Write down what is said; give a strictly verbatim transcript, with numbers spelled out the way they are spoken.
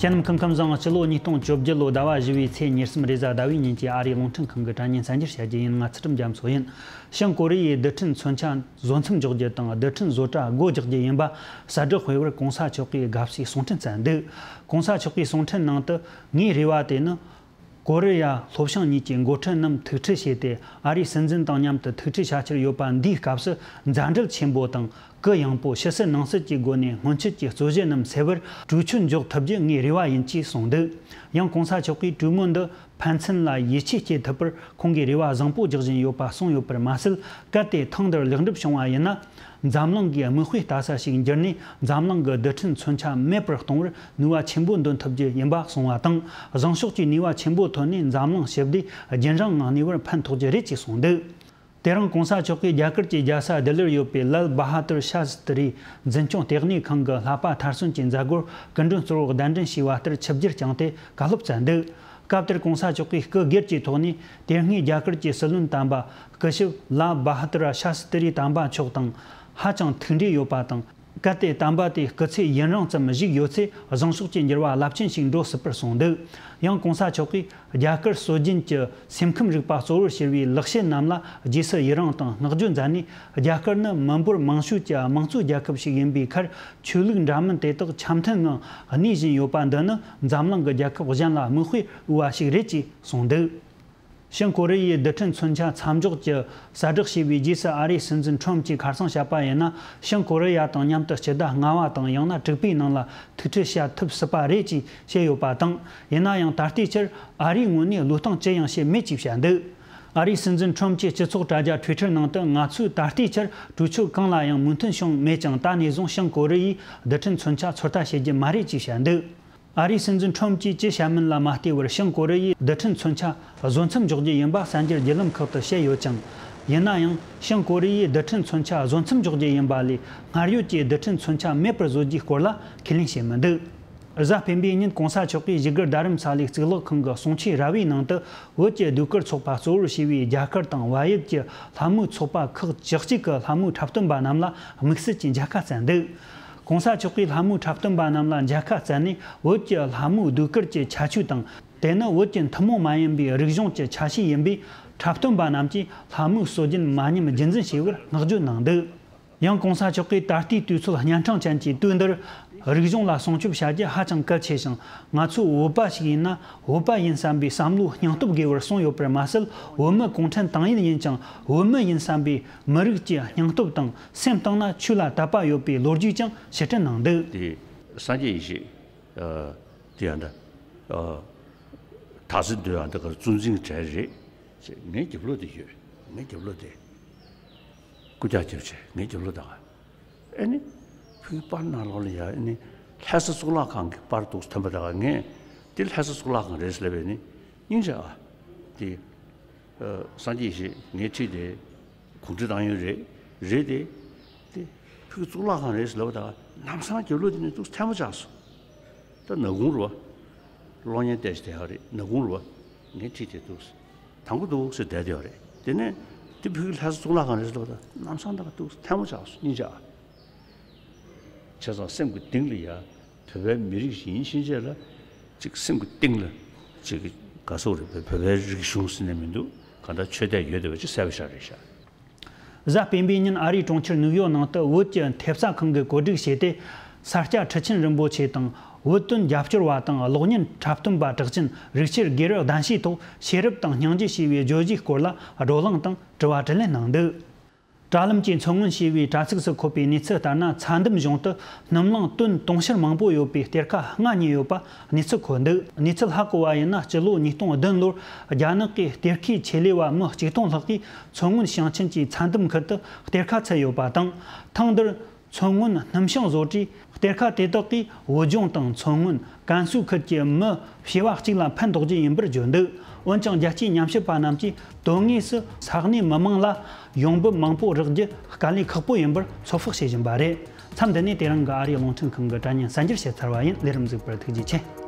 དེ་རྣམས་ཁམས་ཁམས་བཟང་། སྤྱི་ལོ་ཉིས་སྟོང་བཅོ་བརྒྱད་ལོ་ཟླ་བ་བཞི་བའི་ཚེས་ཉེར་གསུམ་རེས་གཟའ་ཟླ་བའི་ཉིན་གྱི་ཨ་རིའི་རླུང་འཕྲིན་ཁང་གི་དྲ་བརྙན་གསར་འགྱུར་བཤད་རྒྱུ་ཡིན། ང་ཚུལ་ཁྲིམས་རྒྱ་མཚོ་ཡིན། བྱང་ཀོ་རི་ཡའི་རྡུལ་ཕྲན་མཚོན་ཆ་བཟོ་མཚམས་འཇོག་རྒྱུ་དང་རྡུལ་ཕྲན་བཟོ་གྲྭ་སྒོ་རྒྱག་རྒྱུ་ཡིན་པ་གསལ་བསྒྲགས་སྤེལ་བར་གོང་ས་མཆོག་གིས་དགའ་བསུའི་གསུང་འཕྲིན་བསྩལ་འདུག་གོང་ས་མཆོག་གིས་གསུང་འཕྲིན་ནང་དུ། ངའི་རེ་བ་དེ་ནི། ཀོ་རི་ཡ་ལྷོ་བྱང་གཉིས་ཀྱི་འགོ་ཁྲིད་རྣམས་ཐུག་འཕྲད་བྱས་ཏེ། ཨ་རིའི་སྲིད་འཛིན་དང་མཉམ་དུ་ཐུག་འཕྲད་བྱ་འཆར་ཡོད་པ་འདིའི་སྐབས་སུ། མཛའ་འབྲེལ་ཆེན་པོ་དང་། གུ་ཡངས་པོ། ཕྱི་སྲིད་ནང་སྲིད་ཀྱི་སྒོ་ནས་སྔོན་ཆད་ཀྱི་རྩོད་གཞི་རྣམས་སེལ་བར་གྲོས་ཆོད་འཇོག་ཐུབ་རྒྱུ་ངའི་རེ་བ་ཡིན་ཅེས་གསུངས་འདུག་ཡང་གོང་ས་མཆོག་གིས་གྲོས་མོལ་འདི་ཕན་ཚུན་ལ་ཡིད་ཆེས་སྐྱེད་ཐུབ་པར་ཁོང་གིས་རེ་བ་བཟང་པོ་རྒྱག་བཞིན་ཡོད་པ་གསུངས་ཡོད་པར་མ་ཟད། གལ་ཏེ་ཐེངས་འདིར་ལེགས་འགྲུབ་བྱུང་བ་ཡིན་ན། འཛམ་གླིང་གི་མིག་དཔེ་ལྟ་ས་ཞིག་འགྱུར་ནས། འཛམ་གླིང་གི་རྡུལ་ཕྲན་མཚོན་ཆ་མེད་པར་གཏོང་བར་ནུས་པ་ཆེན་པོ་འདོན་ཐུབ་རྒྱུ་ཡིན་པ་གསུངས་པ་དང་། བཟང་ཕྱོགས་ཀྱི་ནུས་པ་ཆེན་པོ་ཐོན་ནས། འཛམ་གླིང་ཞི་བདེ་རྒྱུན་རིང་ངང་གནས་པར་ཕན་ཐོགས་རྒྱུ་རེད་ཅེས་གསུངས་འདུག་དེ་རིང་གོང་ས་མཆོག་གིས་རྒྱ་གར་གྱི་རྒྱལ་ས་ལྡི་ལིར་ཡོད་པའི་ལལ་བྷ་ཧ་ཏུར་ཤཱ་སི་ཏི་རིའི་འཛིན་སྐྱོང་ལྟེ་གནས་ཁང་གི་ལྷ་པ་མཐར་སོན་གྱི་མཛད་སྒོར་སྐུ་མགྲོན་གཙོ་བོར་གདན་འདྲེན་ཞུས་པ་ལྟར་ཆིབས་བསྒྱུར་བསྐྱངས་ཏེ་བཀའ་སློབ་སྩལ་འདུག་སྐབས་དེར་གོང་ས་མཆོག་གིས་སྐུ་སྒེར་གྱི་ཐོག་ནས་དེ་སྔའི་རྒྱ་གར་གྱི་སྲིད་བློན་དམ་པ་སྐུ་ཞབས་ལལ་བྷ་ཧ་ཏུར་ཤཱ་སི་ཏི་རི་དམ་པ་མཆོག་དང་ཧ་ཅང་ཐུག་འབྲེལ་ཡོད་པ་དང་། གལ་ཏེ་དམ་པ་དེ་སྐུ་ཚེ་ཡུན་རིང་ཙམ་བཞུགས་ཡོད་ཚེ། བཟང་ཕྱོགས་ཀྱི་འགྱུར་བ་རླབས་ཆེན་ཞིག་འགྲོ་སྲིད་པར་གསུངས་འདུག་ཡང་གོང་ས་མཆོག་གིས། རྒྱ་གར་སྲོལ་རྒྱུན་གྱི་སེམས་ཁམས་རིག་པ་གཙོ་བོར་གྱུར་བའི་ལེགས་བཤད་རྣམས་ལ་རྗེས་སུ་ཡི་རང་དང་བསྔགས་བརྗོད་མཛད་ནས། རྒྱ་གར་ནི་མི་འབོར་མང་ཤོས་ཀྱི་དམངས་གཙོའི་རྒྱལ་ཁབ་ཞིག་ཡིན་པའི་ཁར། ཆོས་ལུགས་འདྲ་མིན་དེ་དག་འཆམ་མཐུན་ངང་གནས་བཞིན་ཡོད་པ་འདི་ནི། འཛམ་གླིང་གི་རྒྱལ་ཁབ་གཞན་ལ་མིག་དཔེ་འོས་པ་ཞིག་རེད་ཅེས་གསུངས་འདུག་བྱང་ཀོ་རི་ཡའི་རྡུལ་ཕྲན་མཚོན་ཆ་མཚམས་འཇོག་གི་གསལ་བསྒྲགས་བྱས་པའི་རྗེས་སུ། ཨ་རིའི་སྲིད་འཛིན་ཁྲོམ་གྱིས་ཁ་སང་བཤད་པ་ཡིན་ན། བྱང་ཀོ་རི་ཡ་དང་མཉམ་དུ་སྤྱི་ཟླ་ལྔ་པ་དང་ཡང་ན་དྲུག་པའི་ནང་ལ་ཐུག་འཕྲད་བྱ་ཐུབ་སྲིད་པ་རེད་ཅེས་བཤད་ཡོད་པ་དང་། ཡིན་ན་ཡང་ད་ལྟའི་ཆར་ཨ་རིའི་ངོས་ནས་བློས་གཏོང་ཅི་ཡང་བྱས་མེད་ཅེས་བཤད་འདུག་ཨ་རིའི་སྲིད་འཛིན་ཁྲོམ་གྱིས་སྤྱི་ཚོགས་དྲ་རྒྱ་ཊུའི་ཊར་ནང་དུ། ང་ཚོས་ད་ལྟའི་ཆར་གྲོས་ཆོད་གང་ལ་ཡང་མོས་མཐུན་བྱུང་མེད་ཀྱང་། ད་ནས་བཟུང་བྱང་ཀོ་རི་ཡས་རྡུལ་ཕྲན་མཚོན་ཆ་ཚོད་ལྟ་བྱེད་རྒྱུ་མ་རེད་ཅེས་བཤད་འདུག་ཨ་རིའི་སྲིད་འཛིན་ཁྲོམ་གྱིས་ཅི་བཤད་མིན་ལ་མ་ལྟོས་པར། བྱང་ཀོ་རི་ཡས་རྡུལ་ཕྲན་མཚོན་ཆ་བཟོ་མཚམས་འཇོག་རྒྱུ་ཡིན་པ་གསར་འགྱུར་བརྒྱུད་ལམ་ཁག་ཏུ་བཤད་ཡོད་ཅིང་། ཡིན་ན་ཡང་། བྱང་ཀོ་རི་ཡས་རྡུལ་ཕྲན་མཚོན་ཆ་བཟོ་མཚམས་འཇོག་རྒྱུ་ཡིན་པ་ལས། སྔར་ཡོད་ཀྱི་རྡུལ་ཕྲན་མཚོན་ཆ་མེད་པར་བཟོ་རྒྱུའི་སྐོར་ལ་ཁས་ལེན་བྱས་མི་འདུག་གཟའ་སྤེན་པའི་ཉིན་གོང་ས་མཆོག་གིས་བཞུགས་སྒར་རྡ་རམ་ས་ལའི་གཙུག་ལག་ཁང་གི་གསུང་ཆོས་ར་བའི་ནང་དུ། བོད་ཀྱི་ཟློས་གར་ཚོགས་པ་གཙོ་བོར་བྱས་པའི་རྒྱ་གར་དང་བལ་ཡུལ་གྱི་ལྷ་མོའི་ཚོགས་པ་ཁག་བཅུ་གཅིག་གི་ལྷ་མོའི་འཁྲབ་སྟོན་པ་རྣམས་ལ་དམིགས་བསལ་གྱི་མཇལ་ཁ་བསྩལ་འདུག་གོང་ས་མཆོག་གིས་ལྷ་མོའི་འཁྲབ་སྟོན་པ་རྣམས་ལ་མཇལ་ཁ་བསྩལ་ནས། བོད་ཀྱི་ལྷ་མོའི་ཟློས་གར་གྱི་ཁྱད་ཆོས་དང་། དེ་ནི་བོད་ཀྱི་ཐུན་མོང་མ་ཡིན་པའི་རིག་གཞུང་གི་ཆ་ཤས་ཡིན་པས། འཁྲབ་སྟོན་པ་རྣམས་ཀྱིས་ལྷ་མོའི་སྲོལ་རྒྱུན་མ་ཉམས་རྒྱུན་འཛིན་བྱས་པར་བསྔགས་བརྗོད་གནང་འདུག་ཡང་གོང་ས་མཆོག་གིས། ད་ལྟའི་དུས་ཚོད་གཉན་འཕྲང་ཅན་གྱི་དུས་འདིར། རིག་གཞུང་ལ་སྲུང་སྐྱོབ་བྱ་རྒྱུ་ཧ་ཅང་གལ་ཆེ་ཞིང་། ང་ཚོས་བོད་པ་ཞིག་ཡིན་ན། བོད་པ་ཡིན་བསམ་པའི་བསམ་བློའི་སྙིང་སྟོབས་དགོས་པར་གསུངས་ཡོད་པར་མ་ཟད། བོད་མི་གུང་ཁྲན་ཏང་ཡོན་ཡིན་ཀྱང་། བོད་མི་ཡིན་བསམ་པའི་མི་རིགས་ཀྱི་སྙིང་སྟོབས་དང་། སེམས་གཏིང་ན་ཆོས་ལ་དད་པ་ཡོད་པའི་ལོ་རྒྱུས་ཀྱང་ཕྱིར་དྲན་གནང་འདུག་དེ་སངས་རྒྱས་ཡེ་ཤེས། ཨ། དེ་ཡང་འདྲ། ཨ། དར་ཚིལ་འདོད་ཡང་འདི་གར་གཙུག་འཛིན་གྲལ་རེད། ཅེས་ངའི་རྒྱབ་ལོགས་དེ་ཡོད། ངའི་རྒྱབ་ལོགས་དེ། རྐུབ་བཀྱག་རྒྱབ་བྱས་ངའི་རྒྱབ་ལོགས་དང་། ཨེ་ནི། ཕུག་པར་ནང་ལོགས་ལ་ཡ། ཨེ་ནི། ལྷ་ས་གཙུག་ལག་ཁང་གི་པར་འདུག་ཐོན་པ་དང་། ངས་དེ་ལྷ་ས་གཙུག་ལག་ཁང་རེད་ཟེར་ལབ་པས་ནི། སྙིང་རྗེ་ཨ། དེ། ཨ། སངས་རྒྱས་ཡེ་ཤེས་ངའི་འཁྲིས་དེ། གུང་ཁྲན་ཏང་ཡོན་རེད། རེད་དེ། དེ་ཕུག་གཙུག་ལག་ཁང་རེད་ཟེར་ལབ་པ་དང་། ལམ་སང་རྒྱབ་ལོགས་དེ་ནས་ཏོག་ཙམ་ཐལ་མོ་ཆགས་སོང་། ད་ནག་ཁུང་རེད་པ། གློག་བརྙན་བལྟས་ཤིག་བསྡད་ཡོད་རེད། ནག་ཁུང་རེད་པ། ངའི་འཁྲིས་དེ་འདུག་སེ། དང་པོ་འདུག་སེ་བསྡད་ཡོད་རེད། དེ་ནས་དེ་ཕུག་ལྷ་ས་གཙུག་ལག་ཁང་རེད་ཟེར་ལབ་པ་དང་། ལམ་སང་ད་ཏོག་ཙམ་ཐལ་མོ་ཆགས་སོང་། སྙིང་རྗེ་ཨ། བྱས་ཙང་སེམས་ཀྱི་གཏིང་ལ་ཡ། བོད་པའི་མི་རིགས་ཤིག་ཡིན་ཕྱིན་ཆད་ལ། ཅིག་སེམས་ཀྱི་གཏིང་ལ། ཅིག་ག་སོག་རེད། བོད་པའི་རིག་གཞུང་ཟེར་ནས་མི་འདུག་གང་ལྟར་ཆོས་དད་ཡོད་བསྡད་པ་ཅིག་གསལ་པོ་ཤར་རེད་ཤག་གཟའ་སྤེན་པའི་ཉིན་ཨ་རིའི་གྲོང་ཁྱེར་ནིའུ་ཡོག་ནང་དུ། བོད་ཀྱི་ཐེབས་རྩ་ཁང་གིས་གོ་སྒྲིག་བྱས་ཏེ། ས་སྐྱ་ཁྲི་ཆེན་རིན་པོ་ཆེ་དང་། བོད་དོན་རྒྱབ་སྐྱོར་བ་དང་གློག་བརྙན་འཁྲབ་སྟོན་པ་གྲགས་ཅན་རིག་ཆེན་དགེ་རུ་གདན་ཞུའི་ཐོག་ཤེས་རབ་དང་སྙིང་རྗེ་ཞེས་པའི་བརྗོད་གཞིའི་སྐོར་ལ་བགྲོ་གླེང་དང་དྲི་བ་དྲིས་ལན་གནང་འདུག་དྲ་ལམ་གྱིས་མཚོ་སྔོན་ཞེས་པའི་དྲ་ཚིགས་སུ་འཁོད་པའི་གནས་ཚུལ་ལྟར་ན། ཚྭ་འདམ་གཞུང་དུ་སྣུམ་རླངས་ཏོན་དུང་ཕྱུར་མང་པོ་ཡོད་པའི་གཏེར་ཁ་ལྔ་རྙེད་ཡོད་པ་གནས་ཚུལ་འཁོད་འདུག་གནས་ཚུལ་ཧ་གོ་བ་ཡིན་ན། སྤྱི་ལོ་ཉིས་སྟོང་བདུན་ལོར་རྒྱ་ནག་གི་གཏེར་ཁའི་ཆེད་ལས་པ་མི་གཅིག་སྟོང་ལྷག་གིས་མཚོ་སྔོན་ཞིང་ཆེན་གྱི་ཚྭ་འདམ་ཁུལ་དུ་གཏེར་ཁ་འཚོལ་ཡོད་པ་དང་། ཐེངས་འདིར་མཚོ་སྔོན་སྣུམ་ཞིང་བཟོ་གྲྭས་གཏེར་ཁ་དེ་དག་གིས་བོད་ལྗོངས་དང་མཚོ་སྔོན། ཀན་སུའུ་ཁུལ་གྱི་མི་བྱེ་བ་གཅིག་ལ་ཕན་འདོགས་རྒྱུ་ཡིན་པར་བརྗོད་འདུག་འོན་ཀྱང་། རྒྱལ་སྤྱིའི་ཉམས་ཞིབ་པ་རྣམས་ཀྱིས་དོན་དངོས་སུ་ས་གནས་མི་མང་ལ་ཡོང་འབབ་མང་པོ་རག་རྒྱུ་དཀའ་ལས་ཁག་པོ་ཡིན་པར་ཚོད་དཔག་བྱེད་བཞིན་པ་རེད། མཚམས་འདི་ནས་དེ་རིང་གི་ཨ་རིའི་རླུང་འཕྲིན་ཁང་གི་དྲ་བརྙན་གསར་འགྱུར་བཤད་ཚར་བ་ཡིན། ལས་རིམ་གཟིགས་པར་ཐུགས་རྗེ་ཆེ།